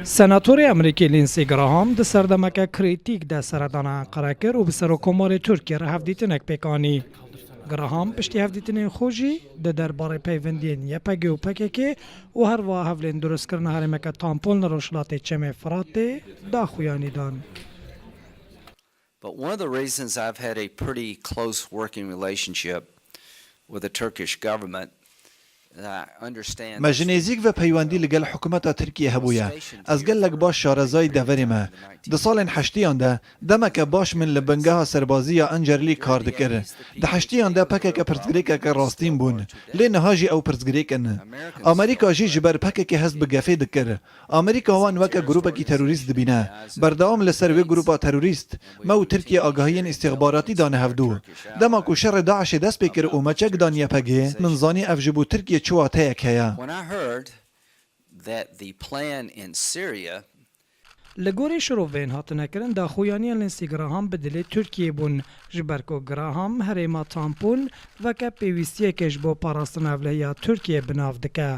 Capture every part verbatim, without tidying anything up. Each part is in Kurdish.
Senatorê Amerîkî Lindsey Graham di serdemeke krîtîk de seredana Enqere kir û bi Serokkomarê Tirkiyê re hevdîtinek pêk anî. Graham piştî hevdîtinên xwe jî di derbarê peywendiyên Y P G û P K K û herwiha hevlên dirustkirina herêmeke tampon li rojhilatê Çemê Firatê daxuyanî dan. But one of the reasons I've had a pretty close working relationship with the Turkish government, and I understand Me ji nêzîk ve peywendî li gel hikûmeta Tirkiyê hebûye. Ez gelek baş şarezayî deverê me. Di salên heştiyan de demeke baş min li bingeha serbazî ya Encerlî kar dikir. Di heştiyan de P K K pirsgirêkeke rastîn bûn. Lê niha jî ew pirsgirêk in. Amerîka jî ji ber P K K hest bi gefê dikir. Amerîka wan weke grûpekî terorîst dibîne. Berdewam li ser wê grûpa terorîst, me û Tirkiye agahiyên îstîxbaratî dane hevdû. Dema ku şerê DAIŞê dest pê kir û me çek dan Y P G, min zanî ev ji bo Tirkiye çi wateyek heye. When I heard that the plan in Syria Li gorî şirovên hatine kirin, daxuyaniyên Lindsey Graham bi dilê Tirkiyê bûn, ji ber ku Graham herêma tampon weke pêwîstiyeke ji bo parastina ewlehiya Tirkiyê bi nav dike.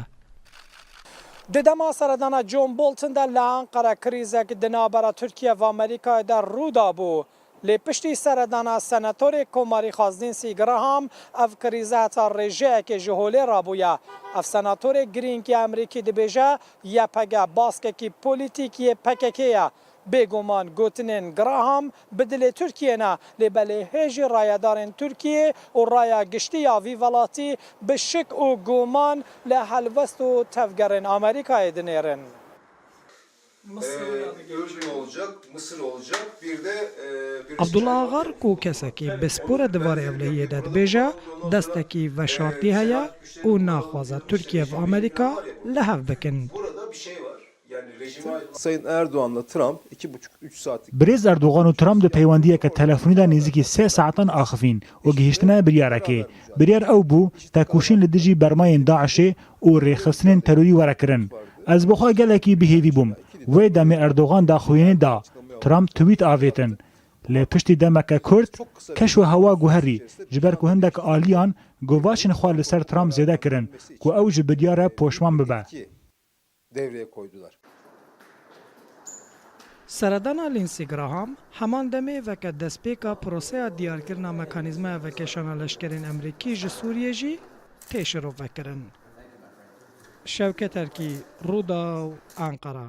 Di dema seredana John Bolton de li Enqere krîzek di navbera Tirkiye ve Amerîkayê de rû dabû. Lê piştî seredana senatorê Komarî Xwaz Lindsey Graham, ev krîze heta rêjeyekê ji holê rabûye. Ev senatorê girîng ya Amerîkî dibêje, Y P G baskekî polîtîk yê P K K ye. Bêguman gotinên Graham bi dilê Tirkiyê ne, lê belê hê jî rayedarên Tirkiyê û raya giştî ya vî welatî bi şik û guman li helwest û tevgerên Amerîkayê dinêrin. Ürdün olacak, Mısır olacak, bir de e, Birleşik Abdullah Arap Agar ku kesekî pispor e di varê ewlehiyê de dibêje, destekî veşartî heye û naxwaze Tirkiye ve Amerîka li hev bikin. Burada bir şey var. Yani rejime ait Sayın Erdoğan'la Trump iki buçuk üç saatlik Birêz Erdogan û Trump di peywendiyeke telefonî de nêzîkî sê saetan axifîn û gihîştine biryarekê. Biryar ew bû, tekoşîn li dijî bermayên DAIŞê û rêxistinên terorî were kirin. Ez bi xwe gelekî bi hêvî bûm. Wê demê Erdogan daxuyanî da, Trump twît avêtin. Lê piştî demeke kurt, keş û hewa guherî, ji ber ku hindek aliyan govaşên xwe li ser Trump zêde kirin, ku ew ji biryar re poşman bibe. Devreye koydular. Seredana Lindsey Graham heman demê weke destpêka proseya diyarkirina mekanîzmaya vekeşana leşkerên Amerîkî ji Sûriyê jî tê şirove kirin. Şewket Erkî, Rûdaw, Enqera.